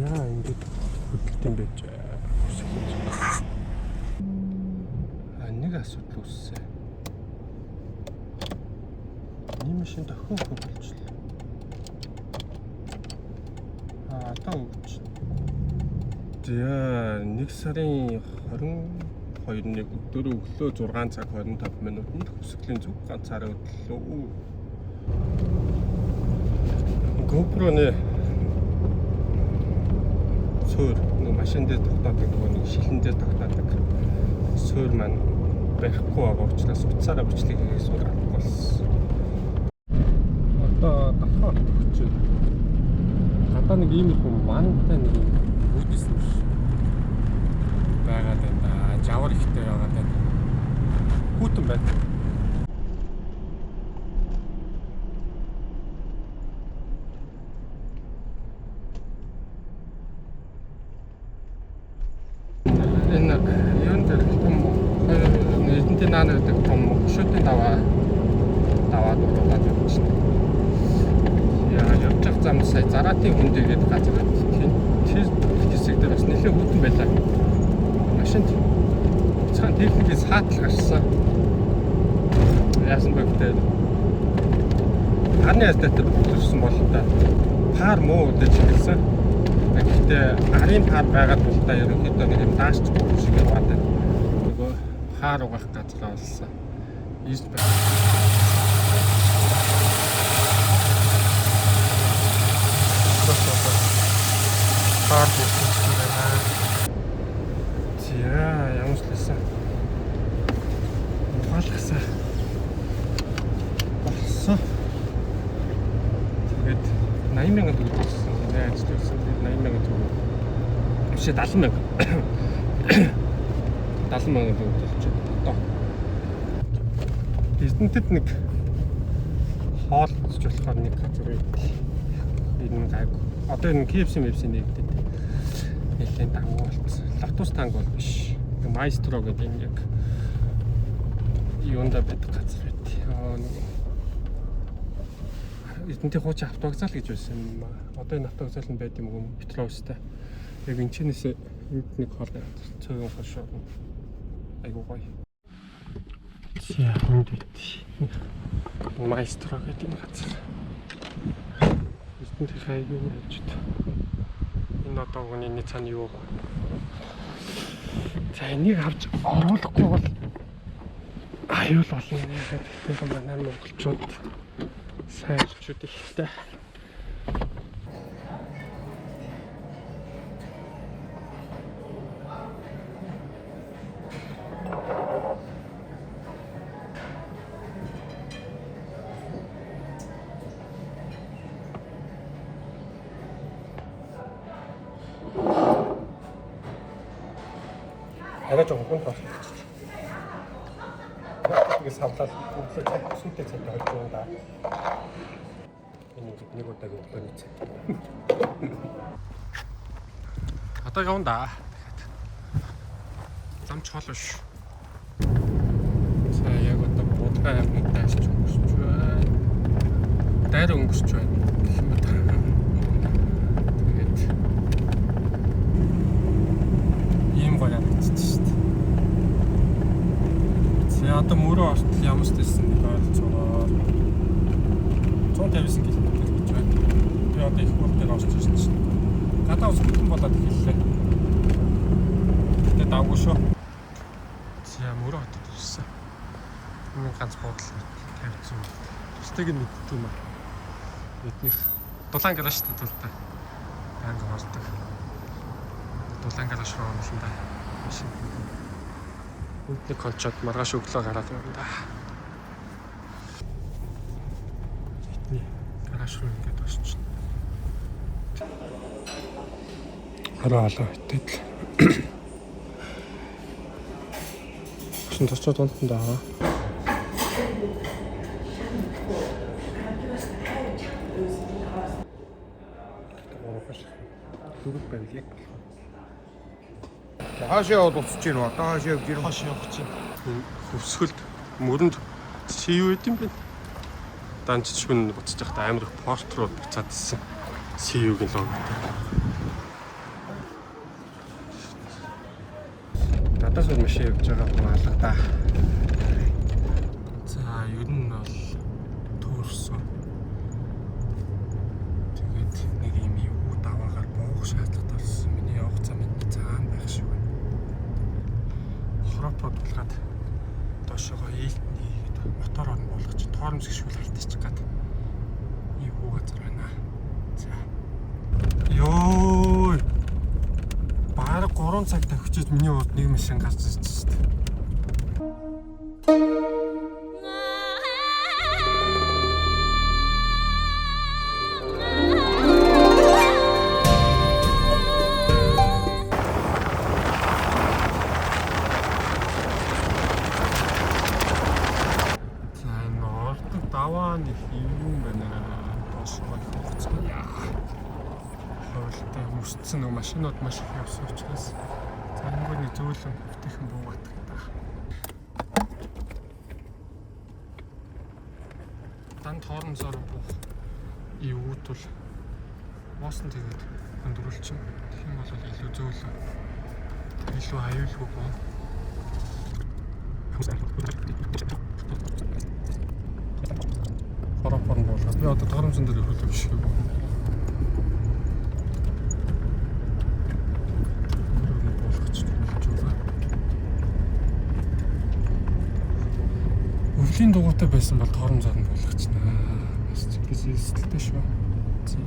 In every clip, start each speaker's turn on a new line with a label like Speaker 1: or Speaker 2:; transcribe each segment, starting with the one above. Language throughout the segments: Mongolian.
Speaker 1: Яа, ингэж хөдөлт юм байж. А, нэг асуудал үүссэн. Миний машин дохио хөдөлжлээ. А, одоо өгч. За, 1 сарын 22-ны өдөр өглөө 6 цаг 25 минутанд хөвсгөлийн зүг ганцаараа хөдлөө. GoPro-ны суурь, нэг машин дээр тогтоодог, нөгөө нэг шилэн дээр тогтоодог суурь маань барихгүй байгаа учраас утсаараа бичлэг хийхээс өөр аргагүй болсон. Одоо давхаа өгч. Гадаа нэг иймэрхүү мантай нэг юм үүдсэн байгаад байна да. Жавар ихтэй байгаад байна. Хүүтэн байна. Энэ юун дээр том хоёр Эрдэнтийн наана гэдэг том хөшөөтийн даваа дуруулаад явчихдаг. Яа, явж байгаа зам сая Заратын хөндөө гэдэг газар байдаг. Тэр хэсэг дээр бас нэлээд хүйтэн байлаа. Машинд бяцхан техникийн саатал гарсан. Яасан бэ гэхээр парны радиатор бүлэрсэн бол та пар муу гэж хэлсэн. Гэхдээ арын пар байгаад бол та ерөнхийдөө нэг юм даашч бүх шиг яваад байна. Нөгөө пар угаах газар олсон. Ийж байна. Пар бүлэрсэн байна. За, ямар ч лсэн. Ухаалгасан. Болсон. Тэгээд 80 мянган төгрөг төлсөн. Нэ ажил болсон. Тэгээд 80 мянган төгрөг. Биш ээ, 70 мянга. 70 мянган төгрөг төлчих. Одоо Эрдэнэтэд нэг хоол идэж болохоор нэг газар байд. Энэ гайгүй. Одоо энэ KFC MFC нэгдэд. Нэлээд дангуу болцсон. Lotus танг бол биш. Maestro гэдэг энэ яг юунда байдаг газар байд. Аа, нэг Эрдэнтийн хуучин автовокзал гэж байсан юм аа. Одоо энэ автовокзал нь байд юм уу? Петровстай. Яг энэ чинээс энд нэг хоол цөөн хошоо. Айгуу гоё. За, энд байд. Maestro гэдэг энэ газар. Эрдэнтийн хайгын хажууд. Энэ одоо хүний цаана юу вэ? За, энийг авч оруулахгүй бол аюул болно. Яагаад гэвэл манай монголчууд сайн орчууд ихтэй. Арай жоохон хүнд болчих. Тэгээ савлаад өглөө цай сүйтэй цайтай хольж юм да. Энэ ингээд нэг удаагийн өглөөний цай. Одоо явна да. Дахиад. Зам чухал биш. За, яг одоо Будгай аймгийг дайрч өнгөрч байна. Дайр өнгөрч байна гэх юм уу. Тэгээд ийм гоё харагдчих шүү дээ. За, одоо мөрөө ортол ямар ч байсан нэг ойролцоогоор 159 км гэж байна. Би одоо их бүр дээр орж ирсэн чинь гадаа ус хүтэн болоод эхэллээ. Гэтэ давгүй шүү. За, мөрөө хотод ирсэн. Энэ ганц буудал тавьчихсан. Тусдыг нь мэддэг юм аа. Эднийх дулаан гараа шүү дээ тултай. Банг ордог. Дулаан гараж руу орно л да. Машин. Нэг колчод маргааш өглөө гараад явна да. Этний гараж руу ингээд орчихно. Хараа алаа итэл. Машин тосчод унтан даа. Дөрөв байвал яг болох.
Speaker 2: Хаашаа яваад уцаж гин үү? Одоо хаашаа явж ирв?
Speaker 1: Хоош явах чинь. Хөвсгөлд мөрөнд чи юу гэдэм бэ? Данч шүн буцаж байхдаа амар их порт руу буцаад ирсэн. CU-гийн логотой. Надаас өөр машин явж байгаа хүн алга да. За, ер нь бол төөрсөн. Тэгээд нэг юм юу даваагаар буух шаардлагатай болсон. Миний явах зам энэ цагаан байх шиг байна. Хоропоо тулгаад доошоогоо ээлтний хийгээд мотор орно болгож тоормс гişүүл халтчих гад. Ийм хүү газар байна. За. Йоо. Бараг 3 цаг тавьчихад миний урд нэг машин гарч ирж шүү дээ. За энэ ордог даваа нэг юм байна. Доошоо их хугацаа. Яа. Ховлтой мөсцсөн нэг машинууд маш их явсан учраас за энэ нэг зөөлөн хэвтэйхэн буугадаг та. Дан тоормсоор буух ивүүд бол уусан тэгээд өндрүүлчин. Тэгэх юм бол илүү зөөлөн илүү аюулгүй боо. Хорон хорон болгоод би одоо торомсон дээр хөлөө биш юм. Өрөөний болгоч болж байгаа. Өвлийн дугуйтай байсан бол торомзоор нь болгочихно. Бас ч гэсэн эсэлтэй шүү. За.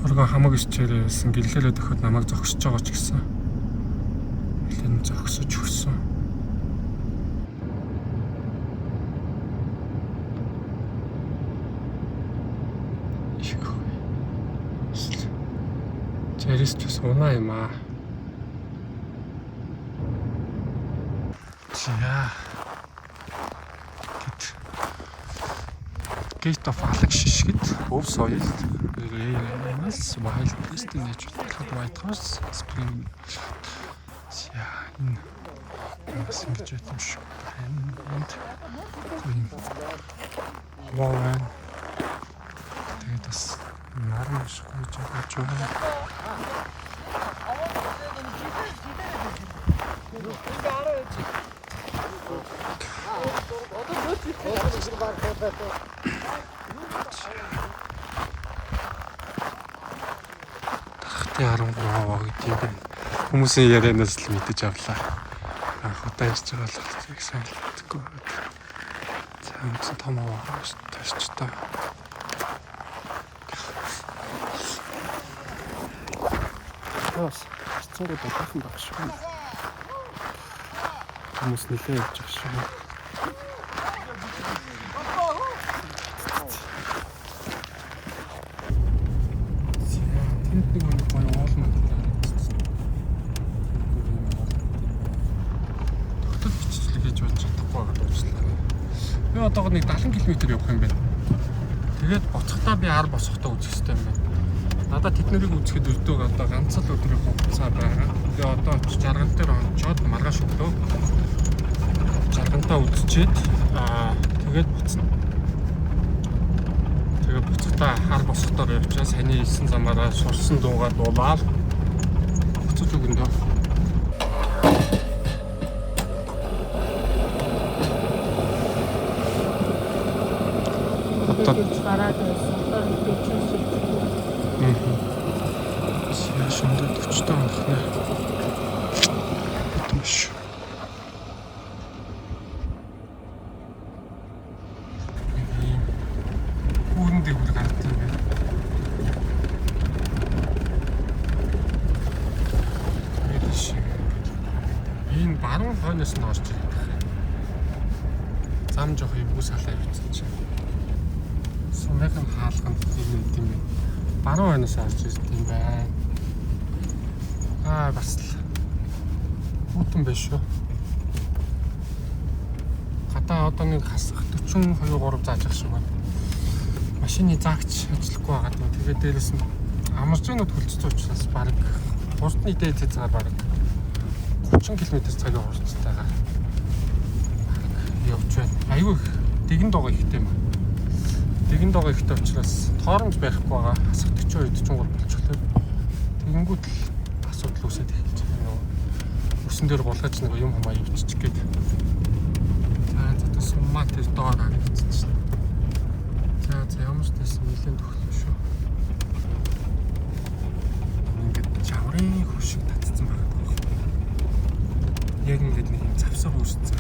Speaker 1: Пурга хамаг ичээрээ байсан. Гэлээрээ төхөд намайг зогсож байгаа ч гэсэн. Нэлээд зогсож өгсөн. Жарис ч бас унаа юм аа. За. Гэт. Gate of Алаг шишгэд өв соёлт Rare Animals Wild Beast Nature White Horse Spring. За энэ бас ингэж байт юм шиг байна. Энд гоё юм. Вау байна. Тэгээд бас нар маш гоё жаач байна. Дарахтын 13 аваа гэдэг юм байна. Хүмүүсийн ярианаас л мэдэж авлаа. Анх удаа ярьж байгаа л яг сайн л мэдэхгүй байна. За үндсэн том аваа таарч та. Бас цэцэнгүүд бахан баг шүү. Хүмүүс нэлээд явж байгаа шүү. За, тэнд нэг юм гоё уул манд харагдчихсан. Тогтол бичлэг хийж болж чадахгүй байгаа уучлаарай. Би одоогор нэг 70 км явах юм байна. Тэгээд буцахдаа би ар босохдоо үзэх хэрэгтэй юм байна. Надад тэд нарыг үзэхэд өдөөг одоо ганц л өдрийн хугацаа байгаа. Би одоо очиж жарган дээр онцоод маргааш өглөө жаргантаа үзчихэд тэгээд буцна. Тэгээд буцахдаа хар босохдоор явчаа саяны хэлсэн замаараа сурсан дуугаа дуулаад буцаж өгөн дөө. Одоо
Speaker 3: гараад байсан. Одоо хэдий ч юм.
Speaker 1: Шүндэ 40 та онох нэ. Битмш. Ийм хүүрэн дээгүүр гардаг Хойноос нь орж ирэх. Зам жоох эвгүй салаа явцсан чинь. Сумынхан хаалганд юм юм бэ. Баруун хойноос орж ирд юм байна. Аа бас л хүүтэн биш шүү. Гадаа одоо нэг хасах 42 3 зааж ах шиг байна. Машины заагч ажиллахгүй байгаа юм. Тэгээд дээрэс нь амарчнууд хөлцсөн учраас баг хурдны дээд хязгаар баг 30 км цагийн хурдтайгаар явж байна. Айгүй их дэгэн догоо ихтэй юм. Дэгэн догоо ихтэй учраас торомж байхгүй байгаа. Хасах 42 43 болчихлоо. Тэгэнгүүт л асуудал үүсээд эхэлж байгаа нөгөө өсөн дээр гулгаж нэг юм хамаа явчих гээд. За за суммаа тэр доор харагдчихсан. За за ямар ч байсан нэлээд төхлөө шүү. Ингээд жаврын хөшиг татцсан байгаа даа. Яг ингээд нэг юм завсар үүссэн.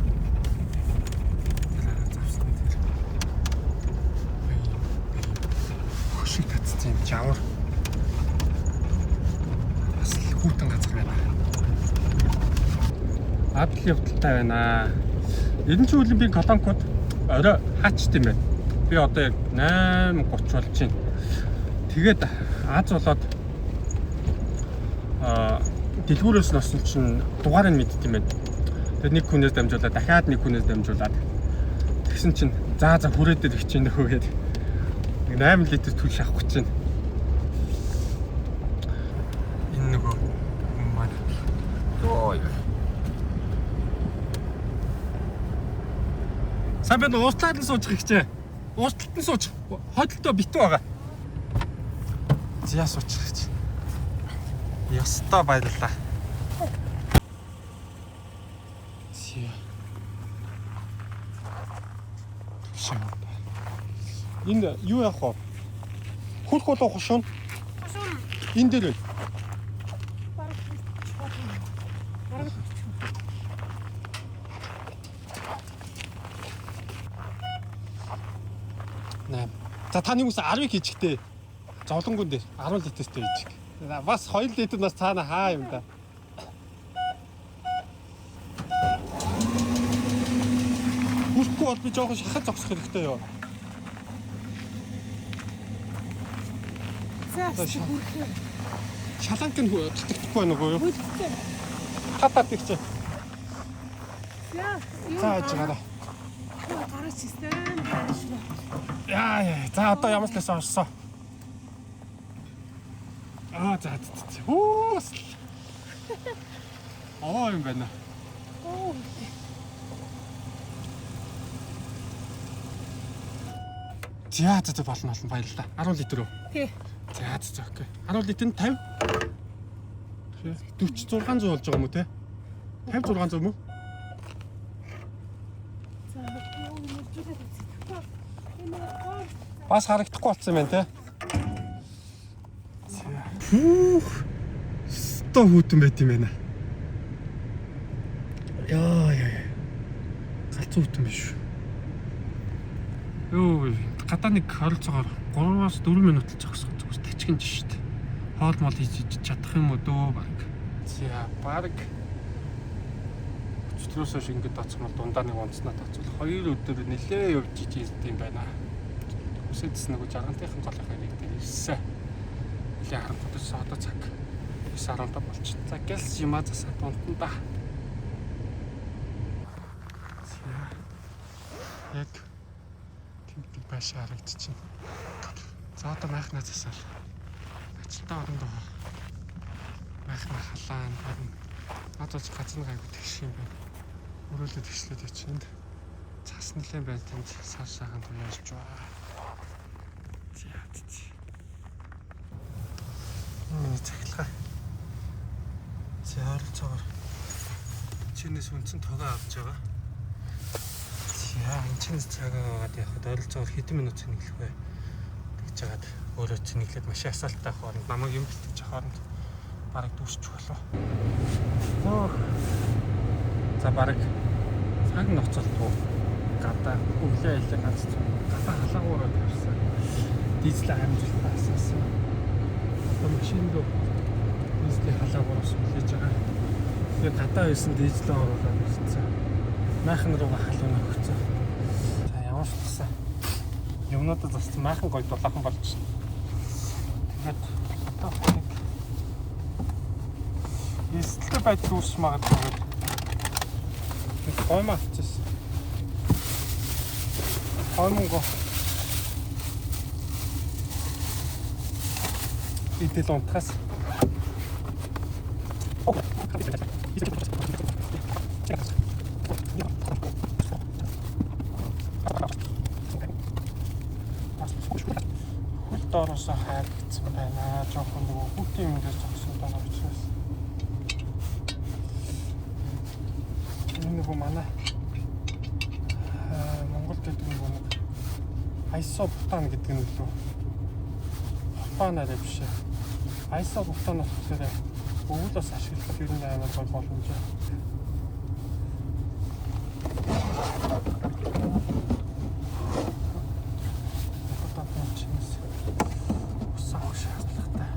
Speaker 1: Тэр завсны тэр хөшиг татцсан юм жавар. Бас л хүүтэн газар байна. Адал явдалтай байна. Эрдэнэт Олимпийн колонкод орой хаачт юм байна. Би одоо яг 8:30 болж байна. Тэгээд аз болоод дэлгүүрээс нь осон чинь дугаарыг мэдд юм байна. Тэгээд нэг хүнээс дамжуулаад дахиад нэг хүнээс дамжуулаад тэгсэн чинь за за хүрээд ирэх чинь нөхөө гээд 8 литр түл шавах гэж байна. Энэ нөгөө хүн маань. Йоо. Сайн байна уу? Уучлаад нь суучих ихчээ. Уучлалт нь суучих. Хойдолтой битүү байгаа. Зя суучих гэж. Ёстой баярлалаа. Зя. Шаа. Энэ юу яах вэ? Хөрх болов хошуун?
Speaker 3: Хошуун.
Speaker 1: Энэ дээр байна.
Speaker 3: Бараг бараг.
Speaker 1: 8. За та нэг ус 10-ыг хийчихтэй. Зовлонгон дээр 10 литртэй хийчих. Бас 2 литр нас цаана хаа юм да. Хүрхгүй бол би жоохон шахаж зогсох хэрэгтэй юу?
Speaker 3: За хүрхээ.
Speaker 1: Шаланк нь татагдахгүй байна уу юу?
Speaker 3: Хүлцтэй.
Speaker 1: Татаад тэгчээ.
Speaker 3: За
Speaker 1: За яаж гараа.
Speaker 3: Гараач систем гараач.
Speaker 1: Яа яа. За одоо ямар ч лээс орсон. Аа за за. Хүүс. Аа юм байна.
Speaker 3: Оо.
Speaker 1: За за за болно болно баярлалаа. 10 литр үү?
Speaker 3: Тий.
Speaker 1: За за за окей. 10 литр нь 50. 4600 болж байгаа юм уу те? 5600 юм уу?
Speaker 3: За юу мөржүүлээд үзье. Энэ гоо.
Speaker 1: Бас харагдахгүй болсон юм байна те. Хүүх. Сто хүүтэн байт юм байна. Яа яа яа. Галзуу хүүтэн биш. Йоо, гадаа нэг ойролцоогоор 3-аас 4 минут л зогсох зүгээр тачигнж шүү дээ. Хоол мол хийж чадах юм уу дөө баг. За баг өчтөрөөс хойш ингэж доцмол дундаа нэг унцнаа тоцвол 2 өдөр нэлээ явж иж ирд юм байна. Үсэдс нөгөө жаргантынхан голынхаа ирэг дээр ирсэн. Нэлээ харангуйч одоо цаг 9:15 болчих. За гэлс юмаа засаад унтан да. За. Яг тэмдэг байшаа харагдчихэв. За одоо майхнаа засаал. Ажилтаа орондоо майхнаа халаан харна. Наад болж газар гайгүй тэгш юм байна. Өрөөлөд тэгшлээд явчих энд. Цас нэлээд байна тэнд сар шахан туяалж ба. За за. Миний цахилгаан. За ойролцоогоор чинээс үндсэн тогоо авч байгаа. За энэ чинээс цагаа аваад явхад ойролцоогоор хэдэн минут цэнэглэх вэ? Тэгж жагаад өөрөө цэнэглээд машин асаалттай хооронд намайг юм бэлтгэж хооронд бараг дүүсчих болов. Хөөх. За бараг цаг ноцолтгүй гадаа өглөө айлын ганц цум гадаа халаагаараа тавьсан. Дизель амжилттай асаасан. Одоо машин руу дизелийн халаагаараас хүлээж байгаа. Би гадаа байсан дижлээ оруулаад ирсэн. Майхан руугаа халуун өгсөн. За ямар ч гэсэн юмнуудаа зассан майхан гоё дулаахан болж байна. Тэгээд одоо нэг эсэлтэй байдал үүсч магадгүй гэдэг. Нэг гоймоо авчихсан. Гоймонго идэл унтахаас хөл доороосоо хайргдсан байна. Жохон нөгөө хүүхдийн юм дээр зогсоод байгаа учраас. Энэ нөгөө манай Монголд гэдэг нөгөө нэг айсобутан гэдэг нь лөө. Пропан арай биш ээ. Айсобутан болохоор өвөл бас ашиглах ер нь амар гой боломжтой. Одоо чинээс ус авах шаардлагатай.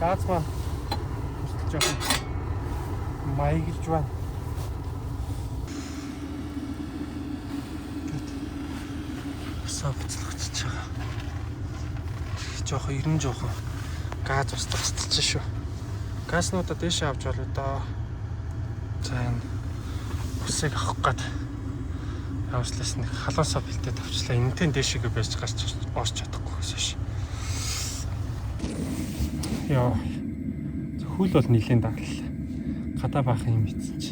Speaker 1: Газ маань хүртэл жоохон маяглаж байна. Усаа буцлагчж байгаа. Жоохон ер нь жоохон газ ус тасалж шүү. Газнуудаа дээшээ авч болоо доо. За энэ усыг авах гээд явслаас нэг халуун сав бэлдээд авчлаа. Энэнтэй дээшээгээ байж гарч орч чадахгүй гэсэн ш. Яа. Хөл бол нэлийн даглал. Гадаа баах юм ийцэн чи.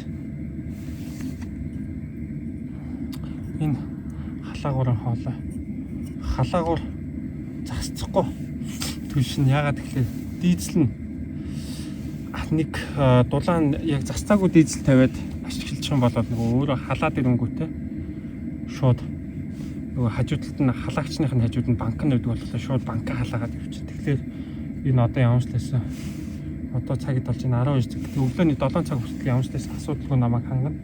Speaker 1: Энэ халаагуурын хоолой. Халаагуур засцахгүй. Түлш нь яагаад гэхлээр дизел нь нэг дулаан яг засцаагүй дизел тавиад ашиглах юм бол нөгөө өөрөө халаад ирэнгүүтээ шууд нөгөө хажуу талд нь халаагчных нь хажууд нь банк нь байдаг болохоор шууд банка халаагаад явчих. Тэгэхээр энэ одоо ямарчлаасан одоо цагт болж байна 12 цаг. Тэгээ өглөөний 7 цаг хүртэл ямарчлаасан асуудалгүй намайг хангана.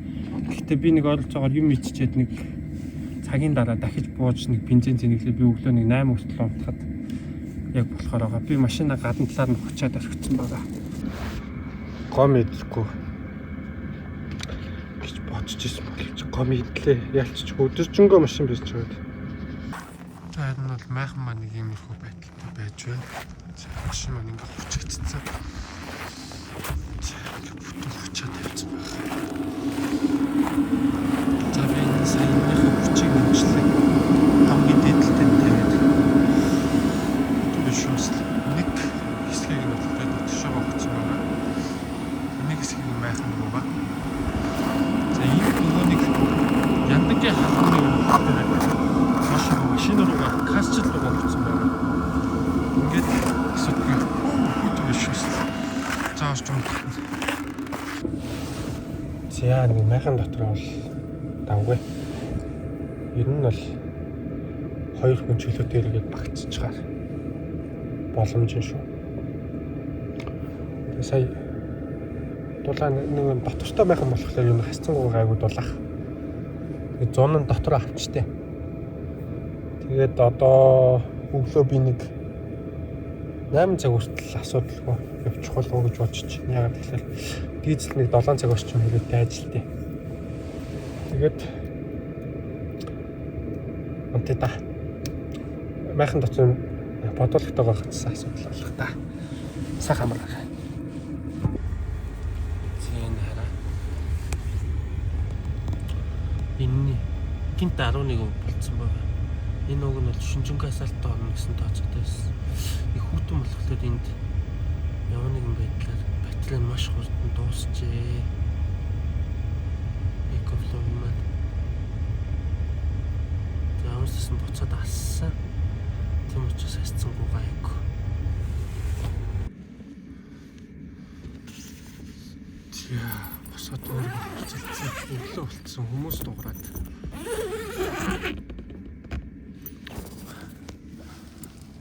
Speaker 1: Гэхдээ би нэг ойролцоогоор юм иччихэд нэг цагийн дараа дахиж бууж нэг бензин зэнэглээ би өглөө нэг 8 хүртэл унтахад яг болохоор байгаа. Би машина гадна талаар нь хучаад орхисон байгаа. Гом идэхгүй гэж бодож ирсэн боловч гом идлээ. Ялчч өдөржингөө машин бийж байгаа. За энэ бол майхан маань нэг иймэрхүү байдалтай байж байна. За машин маань ингээ хучигдсан. За ингээ бүтэн хучаад тавьсан байна. За би энэ сая энэнийхээ хүчийг нэмжлээ. Хамгийн дээдэлтэй нь тавиад. Би шүүс нэг хэсгийг нь болохоор дотшоогоо өгсөн байгаа. Нэг хэсгийг нь майхан руугаа. За энэ нөгөө нэг яндагийн халууны өмнө маш машин руугаа касчил руугаа өгсөн байна. Ингээд асуудгүй хүүт биш шүүс. Зааш юм. За нэг майхан дотор бол давгүй. Ер нь бол хоёр хүн чөлөөтэй эргээд багтчихаар боломж нь шүү. Тэгээ сая дулаан нэг дотортой майхан болохоор юм хасцангуй гайгүй дулаах. Тэгээ зун нь дотор авчтай. Тэгээд одоо өглөө би нэг 8 цаг хүртэл асуудалгүй явчих болов уу гэж бодож байна. Яагаад гэвэл дизель нэг 7 цаг орчим хэрэгтэй ажилтээ. Тэгээд унтаа. Майхан дотор бодволтойгоо гацсан асуудал болох та. Сайхан амаргаа. Зэн хараа.
Speaker 4: Энэ гинт 11 болцсон байгаа. Энэ уг нь бол шинжингээ асаалтаа орно гэсэн тооцоотой байсан. Их хүүтэн болохоор энд ямар нэгэн байдлаар батарей маш хурдан дуусчээ. EcoFlow маань. За амарсан буцаад алсан. Тийм учраас
Speaker 1: За, босоод өөр хэвчэлцэн өглөө болцсон хүмүүс дуурайд.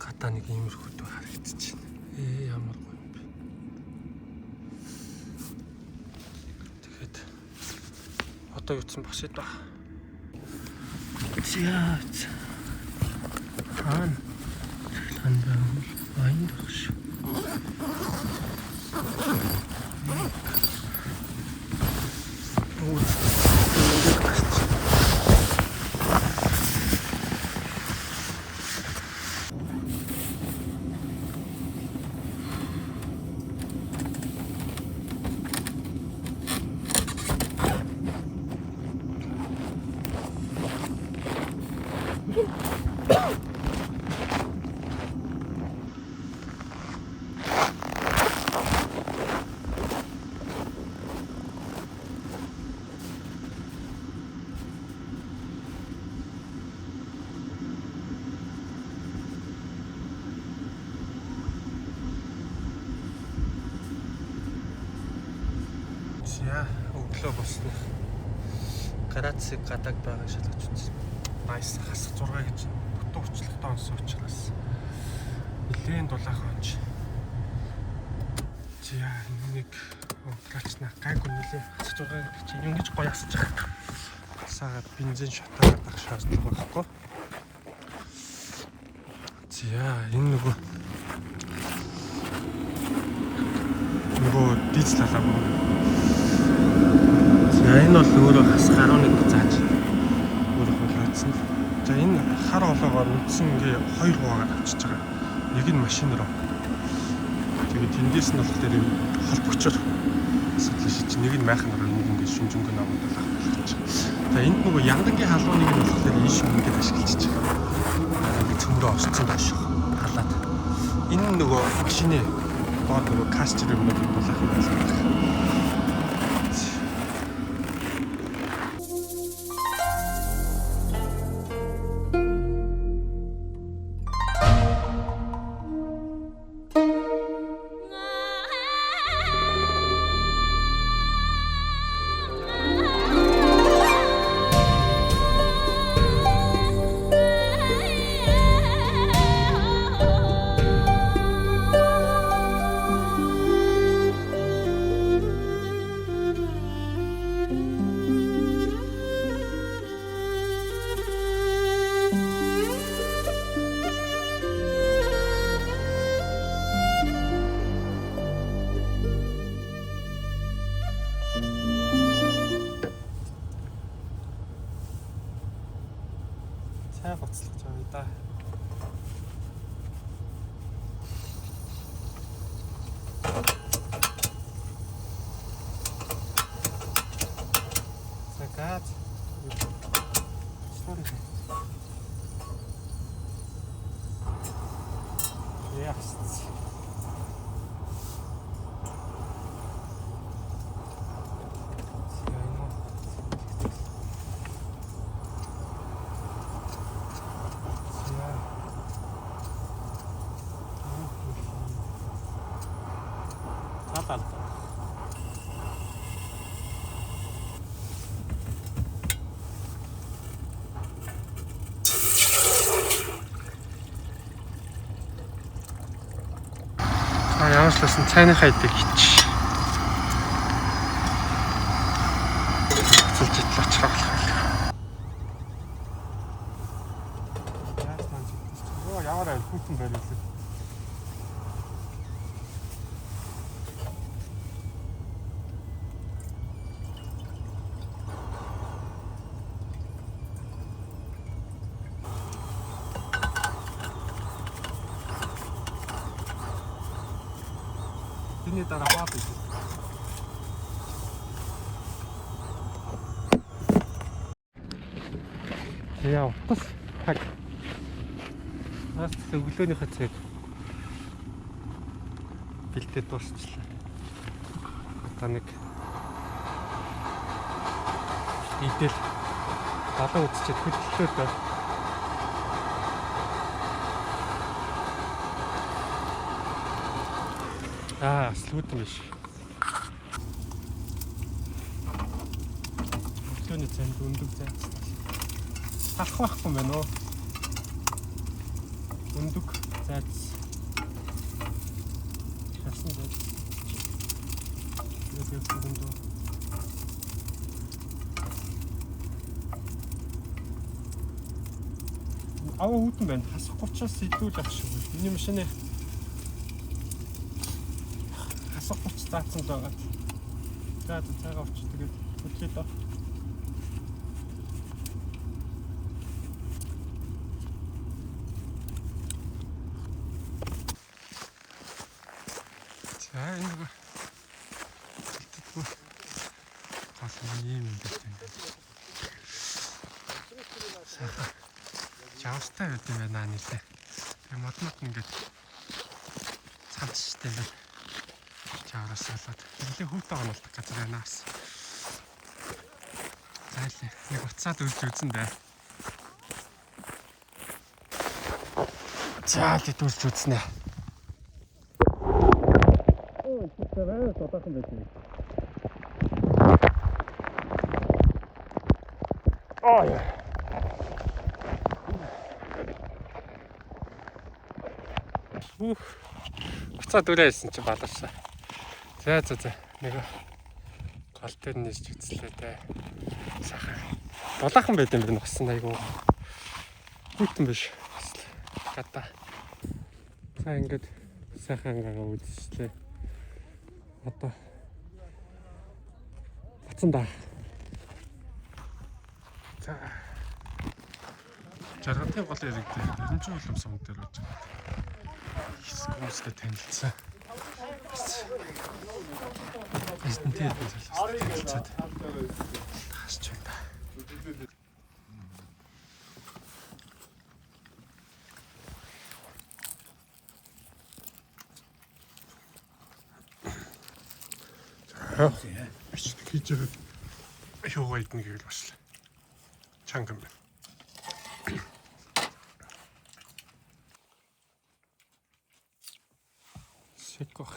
Speaker 1: Гадаа нэг иймэрхүү дүү харагдчихэв. Ээ, ямар гоё юм бэ. Тэгэхэд одоо юуцсан босъё доо. За. Хаана? Цахилгаан байвал аянд байх шүү. Үүд гарч. За, өглөө босно. Граци гадаг байгаа шалгаж үзсэн. Nice, хасах 6 гэж бүтэн уучлалтаа онсон учраас нэлээд дулаахан онж. За, нэг унтраачна гайгүй нэлээд хасах 6 гэдэг чинь ингэж гоё асаж байгаа. Асаагаад бензин шатаагаад ах шаардлага байхгүй. За, энэ нөгөө дизель халаагүй. За, энэ бол өөрөө хасах 11 зааж өөрөө хулгайцсан. За, энэ хар олоогоор үндсэн ингээ хоёр хуваагаар авчиж байгаа. Нэг нь машин руу. Тэгээд тэндээс нь болохоор юм холбогчор асуудал шийдэж, нэг нь майхан руу, нэг ингээ шүнжэнгөө намууд бол авах болгож байгаа. За, энд нөгөө яндангийн халууныг нь болохоор ийш ингээд ашиглаж байгаа. Ингээ цөмрөө орцсон байх шүү. Халаад. Энэ нөгөө машины доор нөгөө кастер юмнууд дулаах юм байна. Цай гоцлох жаа да. За, газ. Sorry. Яс. За, энэ За.
Speaker 4: Тал алдаа.
Speaker 1: А, ямар ч байсан цайныхаа идэг хич. Цэлж итэл очихоо болох байх. Яаж маань чигтсэн чи? Йоо, ямар айл хүйтэн байр үлээ. Тэрний дараа хоол идэх. Яа, утас таг. Бас өглөөнийхөө цайг бэлдээд дуусчлаа. Одоо нэг идэл далаа үзчихэд хөдлөлөө дөө. Аа, слүүдэн биш. Өглөөний цайнд өндөг зайц. Талах байхгүй юм байна уу? Өндөг зайц. Хасан зайц. Тэгээд явдаг юм дөө. Аваа хүүтэн байна. Хасах 30-аас илүү л ах шиг байна. Миний машины хасах 30 заасан л байгаа. За за цайгаа авч тэгээд хөдлөө доо. За энэ нөгөө гол нь ийм юм байна. Сайхан жавстай байт юм байна нэлээ. Тэгээ моднод ингээд цамцтай юм байна. Жавраас болоод нэлээ хүүтэй гонолдог газар байна бас. За илээ нэг уцаад үлж үзэн дээ. За л үлж үзнэ. Оо, тэр одоохон байж байна. Аа яа. Үх. Уцаа дүрээсэн чи баларсан. За за за. Нэг гол дээр нэрч үзлээ дээ. Сайхан. Дулаахан байт юм байна усан айгу. Хүйтэн биш. Бас л гадаа. За ингээд сайхан ангаа үзчихлээ. Одоо бацсан да. За. Жаргатын гол эрэг дээр Эренжин улам сум дээр байж байгаа. Хүмүүстэй танилцсан. Бас Эрдэнтийн хэдэн залуустай танилцаад тасч байна да. За бичлэг хийж байгаа юугаа идэнэ гэвэл бас л чанга юм байна. Секох.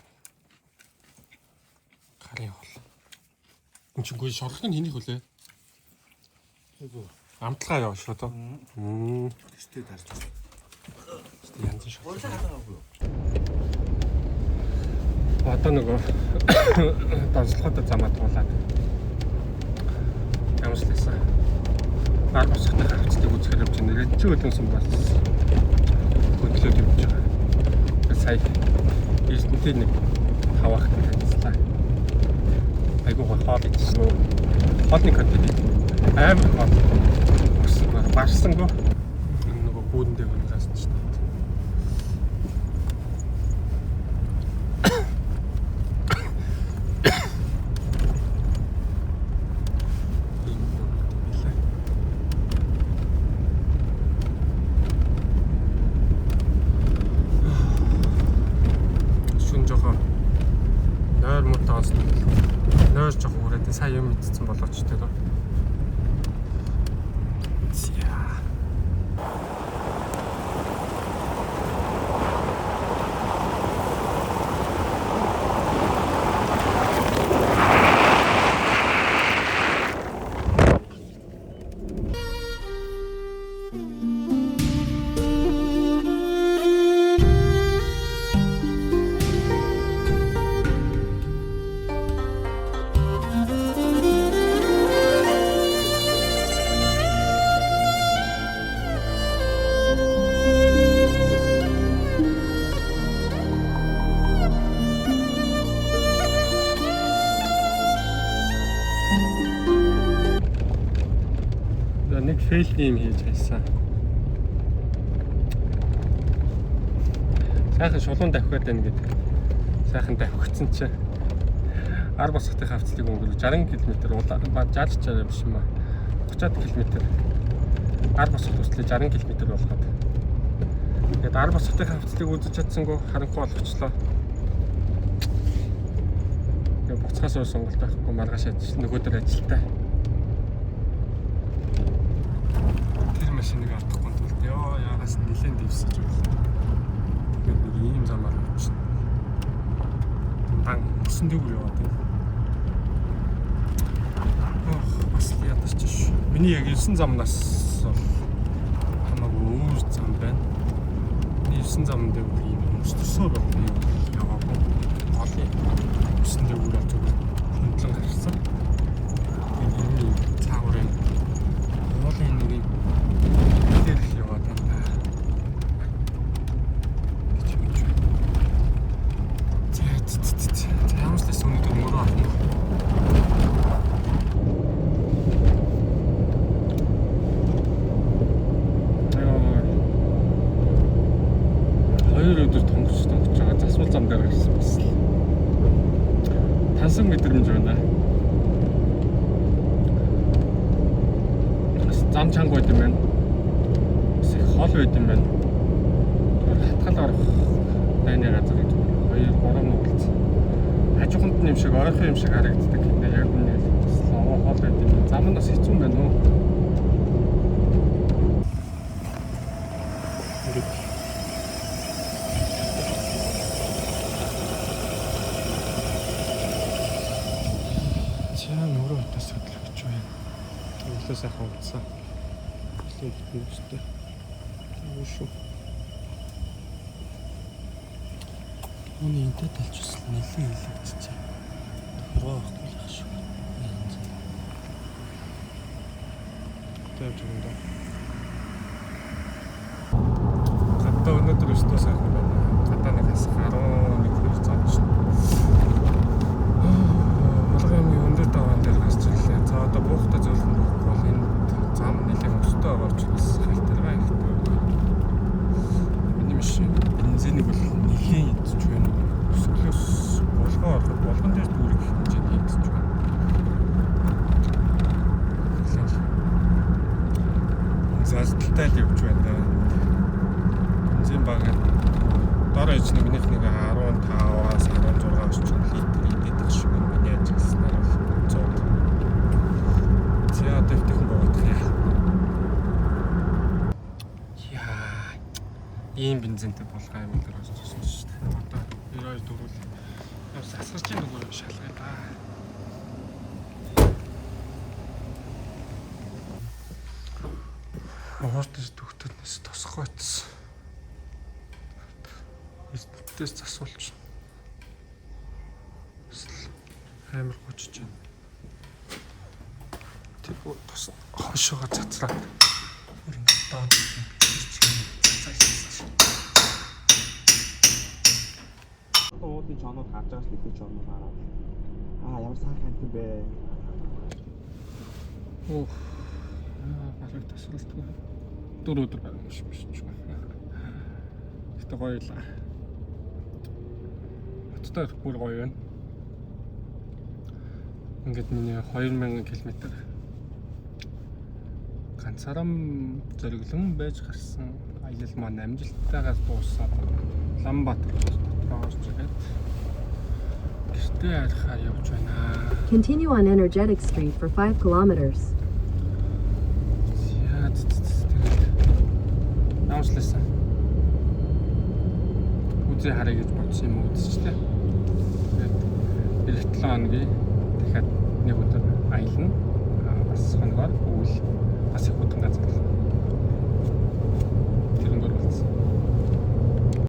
Speaker 1: Гарын хол. Энд чинь гоо шорлох нь хэнийх вүлээ? Амтлагаа яваа шүү доо.
Speaker 2: Тэстэй тарж.
Speaker 1: Янз бүр шорлох. Одоо нөгөө донцлоход замаа туулаад ямар ч лээсэн. Бар босхны хавцлыг үзэхээр явж байна. Чи өдөн сум бас хөдлөөд явж байгаа. Тэгээд сая Эрдэнтийн нэг хаваахтай танилцлаа. Айгуу гой хоол идсэн. Хоолны контент идсэн. Амар хоол. Өссөн барсангүй. Энэ нөгөө гүүн дээр унгаасан ч таа. Ийм юм билээ. Шүн жоохон нойр муутай онцлог. Нойр жоохон үрээд сайн юм идсэн болооч тэр. За. За нэг fail юм хийж хайсан. Сайхан шулуун давхиад байна гэдэг. Сайхан давхицсан чинь ар босгохын хавцлыг өнгөрөв 60 км улаан 60 чараа биш юм аа. 30 км ар босгох төслөө 60 км болгоод. Тэгээд ар босгохын хавцлыг үзэж чадсангүй харанхуй болгочлоо. Тэгээд буцхаас өөр сонголт байхгүй маргааш ажил нөгөөдөр ажилтаа. Тэр машиныг авахгүй тулд ёо яагаас нилээн дэвсэж байна. Тэгээд нэг ийм замаар явчихна. Дан өсөн дээгүүр яваад байна. Ох, Бас ядарч ш. Миний яг ирсэн замнаас бол хамаагүй өөр зам байна. Миний ирсэн зам дээр бүр ийм өмс төсөө байх юм яваагүй. Голын өсөн дээр бүр зүгээр хөндлөн гарсан. Тэгээд энэ цаагаараа уулын нэг юм дээр л яваад байна. Гэж бодож байна. За за за за. За ямар ч л өнөөдөр мөрөө авах юм. Аяа. 2 өдөр тонгоч тонгоч байгаа засвал зам дээр гарсан бас л. Тансан мэдрэмж байна. Бас зам чанга байд юм байна. Бас их хол байд юм байна. Тэгэхээр хатгал орох дайны газар гэж 2 3 нугалц. Хажууханд нь юм шиг ойрхон юм шиг харагддаг. Гэхдээ яг үнэ бас лаваа хол байд юм байна. Зам нь бас хэцүү юм байна уу? Ингээд. За, нөрөө хотоос хөдлөх гэж байна. Өглөө сайхан унтсан. Өглөө бүтэн өстэй. Юу шүү.
Speaker 4: Үүний энтэй талч бас нэлээд илэгдчихэ. Тохиргоо авахгүй л ах шүү. Янз.
Speaker 1: Тавьж өгөн доо. Гадаа өнөөдөр өстөө сайхан байна. Гадаа нэг хасах 11 2 зам шин. Булган аймгийн өндөр даваан дээр гарч ирлээ. За, одоо буухтай зөөлхөн буухгүй бол энэ зам нэлээд өстэй байгаа учраас халтаргаа ихтэй. Миний машин бензинийг бол нэлээд идэж байна. Өсгөлөөс булган ороход булган дээр дүүрэх хэмжээнд идэж байна. Нэлээд залттай л явж байна да. Бензин бага дор хаяж нэг минийх нэг 15-аас 16 орчим литр идэх шиг байна. Миний ажигласнаар бол 100. За, одоо эвтэйхэн буугдах яа. Яа. Ийм бензинтэй булган аймаг дээр орж ирсэн шүү дээ. Одоо 92 дөрвөл явс асгарчийн нөгөө шалгая да. Уурд төгтөлнөөс тосгойтсон. Эрдэнтээс засуулж. Бас л амар гүжиж байна. Тэр тос хойшоогоо цацраад бүр ингэ доод цацаа.
Speaker 2: Уулын чонууд гарч байгаа ш, лихүү чонууд хараад. Аа, ямар сайхан амт бэ.
Speaker 1: Ох. Аа, бараг тасралтгүй. 4 өдөр бараг биш биш. Гэтэ гоё л. Хоттой бүр гоё байна. Ингээд миний 2000 км ганцаараа зориглон байж гарсан аялал маань амжилттайгаар дуусаад Улаанбаатар дотор орж ирээд гэртээ харихаар явж байна.
Speaker 5: Continue on Energetic Street for 5 kilometers.
Speaker 1: За, тэгээд ямар ч лээсэн. Үзээ харъя гэж бодсон юм үзчихлээ. Тэгээд ирэх 7 хоногийн дахиад нэг өдөр аялна. Аа, бас хоногоор өвөл бас их хүйтэн газар